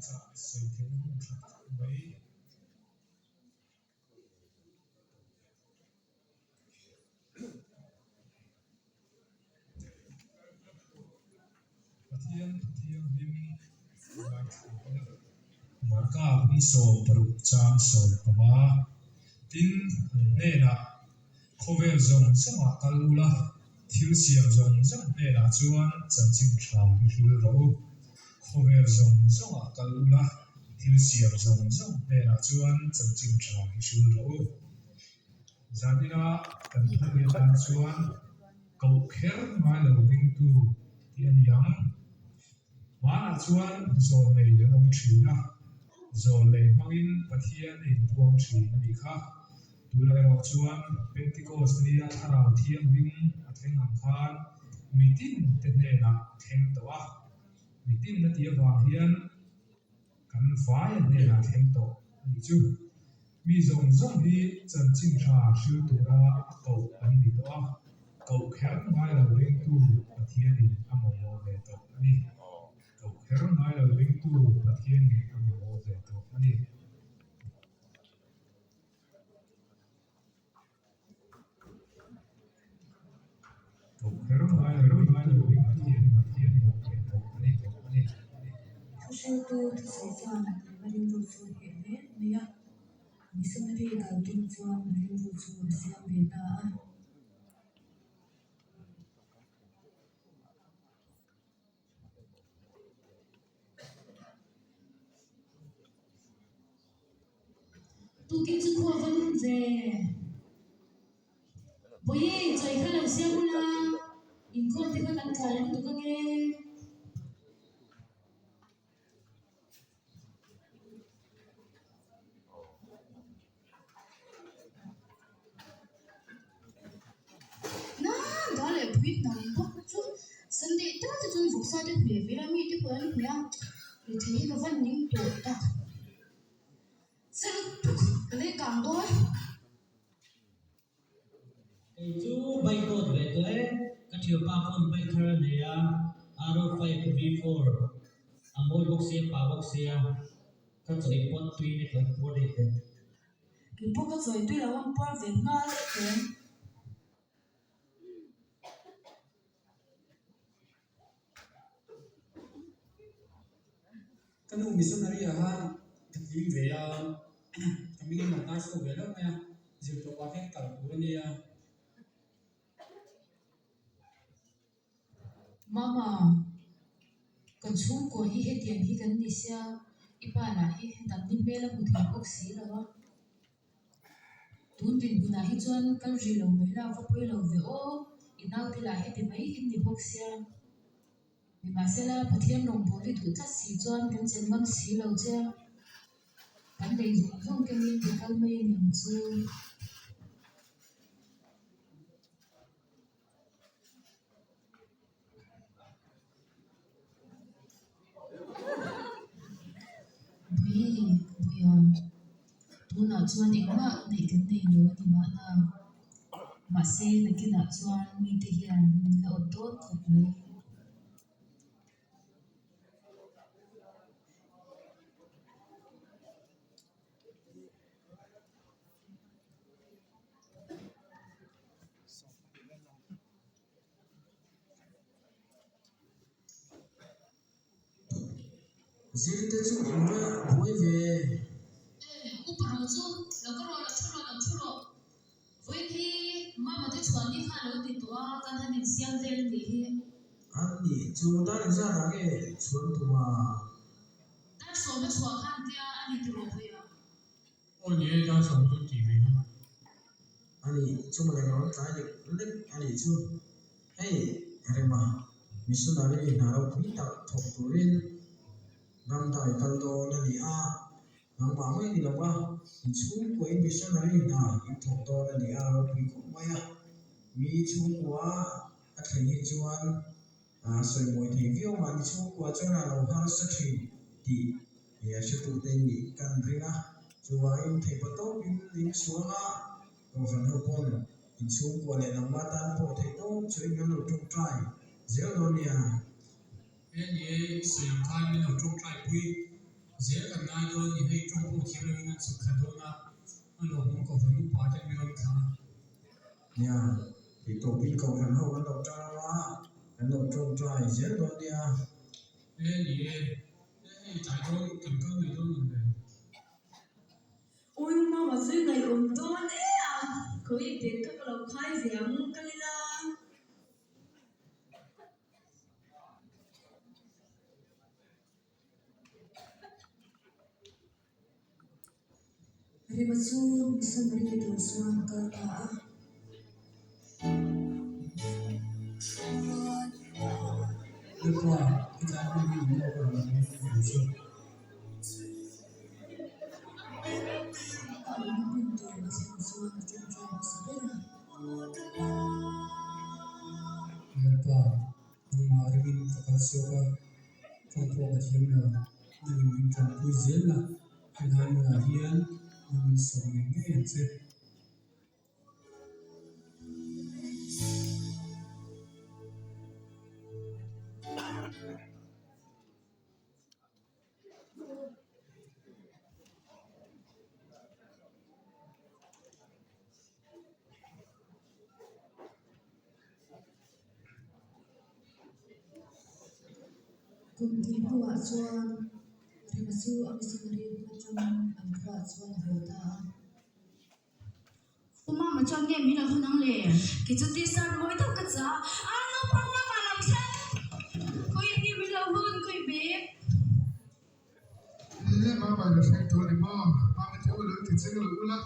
Thuchah sawi theihna hun tha tak mai. Pathian thu thianghlim ngaithla ila. Marka bung 60 chang 15. Tin, an hnenah, Khawvel zawng zawngah kal ula, thil siam zawng zawng hnenah chuan chanchin tha hi hril rawh u. Khawvel zawng zawngah kal ula, thil siam zawng zawng hnenah chuan chanchin tha hi hril rawh u. Zanina kan thupui atan chuan koh kher ngai lo ringtu tih a ni ang. Hmanah chuan zawl nei an awm thin a, zawl nei hmangin Pathian a inpuang thin a nih kha. Tunah erawh chuan Pentecost nia Thlarau Thianghlim a thleng ang khan mitin te hnenah a thleng tawh a. Mitin a tih avang hian kan vaia hnenah a thleng tawh a nih chu. Mi zawng zawng hi chanchin tha hril tura a koh an ni tawh a, koh kher ngai lo ringtu Pathianin a mamawh ve tawh a ni. Koh kher ngai lo ringtu Pathianin a mamawh ve tawh a ni. Thuhriltu thusawi chuan a rilru chu a hneh hle mai a, missionary kal tum chuan a rilru chu a siam ve ta a. Tukin chu khua va lum ve. Bawihi, chawi kha lo siam ula, inkhawm te kha kan tlai lutuk ange. Nan dar leh pui hnam bawk chu Sunday tal te chuan vawksa te hmeh ve ila mi te pawh an hmeh a, rethei hi ka van ning tawh tak. Sa lutuk ka lei kang dawn. Kei chu bike dawt ve tawh e, ka thianpa pawn bike thar a nei a, R5 V4 a mawi bawk sia pa bawk sia, ka chawi pawt tui in ka puar daih teh. Kei pawh ka chawi tui lo an puar ve nghal daih teh. Ka nu missionary ah khan ka tling ve a, ka hming in rawn tar chhuak ve hlauh mai a, zir tawh pah hian kal tur a nia. Mama, kan chhungkua hi hetiang hi kan ni sia, i pa lah hi damni hmel a hmu thei bawk si lo a. Tun dinhmunah hi chuan kal rih lo mai la, va pawi lo ve aw, i naute lah heti mai in ni bawk sia. Nimahsela, Pathian rawngbâwl i duh tlat si chuan kan chen ngam si lo che a, kan nei zawng zawng kengin i kal mai a ni ang chu. Bui, Buia, tunah chuan engmah neih kan nei lo a ni mahna. Mahse, nakinah chuan mite hian min la awt dawn khawp mai. Zirte chu an va buai ve. E, upa ro chu lo ka rawh, lo thu rawh, lo thu rawh. Vawiin hi mama te chhuah ni kha a lo ti tawh a, kan han insiam vel a nih hi. An nih chu dar engzat ah nge chhuan tum a? Dar sawma chhuah khan tia a ni tiraw vawiah? Aw ni e, dar sawma chu ti ve a. A nih chu mawle ka rawn tlai lek lek a nih chu. Hei Rema, missionary hna ropui tak thawk turin ramdai kal dawn a ni a. Nangmah mai ni lova inchhungkuain missionary hna in thawk dawn a ni a, ropui khawp mai a. Mi chhungkua a thlen hi chuan sawi mawi thei viau mahni chhungkua chuan a lo harsa thin tih a hretute nih kan ring a. Chuvangin theihpa tawpin in chhuang a, Kohhran ho pawn inchhungkua leh nangmah tan pawh theih tawp chu in kan lo tawngtai zel dawn nia. He ni e, sawi ang khan min lo tawngtai pui. Zel kan ngai dawn a ni. Hei tawng pawh thiam loin an chhuk thla dawn a, a lawmawm kohhran upa ten mi rawn thlang a. Nia, tih tawpin kohhran ho kan lo tan ang a, kan lo tawngtai zel dawn nia. E ni e, e hei tlai dawn kan kal mai dawn ang le. Ui mama chu i ngaihawm dawn e a, khawi bag kha ka lo khai ve ang kal ila. Rema chu missionary tur chuan a kal ta a. Lalpa, hetlai hmun hi min lo rawn lam in ka chu. A awmna hmun tur a thlen chuan a ṭawngṭai hmasa ber a. Lalpa, nangmah ringin ka kal chhuak a, ṭawng pawh ka thiam lo, nangin min ṭanpui zel a, helai hmunah hian nang min sawm ngei ngei ang che. Kum hnih hnuah chuan Rema chu a missionary hmun atangin an khuaah chuan a haw ta a. U mama chuan nge min lo hawn ang le? Kei chu t-shirt mawi deuh ka cha a, naupang mama lo thleng. Khawi nge min lo hawn khawi bag? Ni e, mama i la thleng tawh a ni maw? Mami te u lo ti cheng lo ula,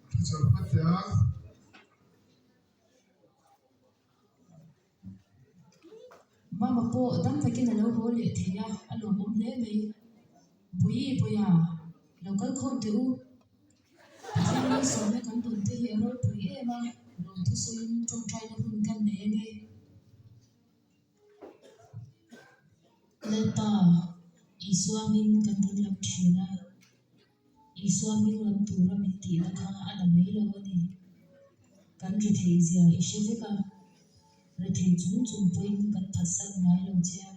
thu chawlh hman teh ang. Mama pawh dam takin a lo haw leh thei a, a lawmawm hle mai. Buii Buia, lo kal khawm teh u. Pathian malsawmna kan dawn te hi a ropui em a, lawmthu sawiin tawngtaina hun kan nei a ni. Lalpa, Isua hming kan rawn lam thin a, Isua hming lam tura min tihna kha a la mai lo a ni. Kan rethei zia i hre vek a, rethei chung chung pawhin kan phatsan ngai lo che a.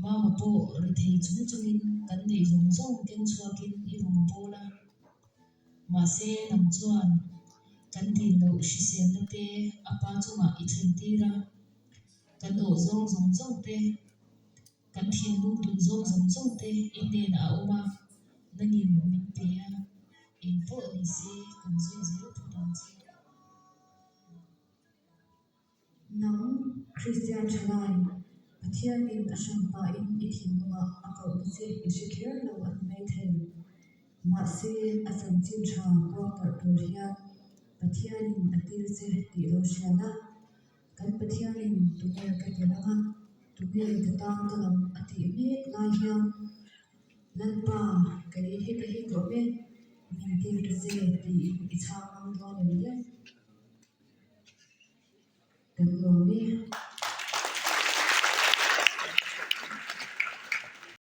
Mama pawh rethei chung chungin kan neih zawng zawng keng chhuakin i rawn bawl a. Mahse, nang chuan kan dil loh hriselna te a pa chungah i thlen tir a, kan awh zawng zawng zawng te, kan thinlung duh zawng zawng zawng te i hnenah a awm a, nangin min pe a, eng pawh ni se kan zui zel phawt ang che. Nang, Kristian thalai, Pathianin a hranpain i thinlungah a kohna che i hre kher lo a ni maithei. Mahse, a chanchin tha puangdarh tur hian Pathianin a tir che tih lo hria la. Kan Pathianin tunge ka tir ang a, tunge ka tan ka lam a tih mek lai hian, Lalpa, kei hi ka hi ka awm e, min tir ta che tiin i chhang ngam dawn em le? Kan lawm e.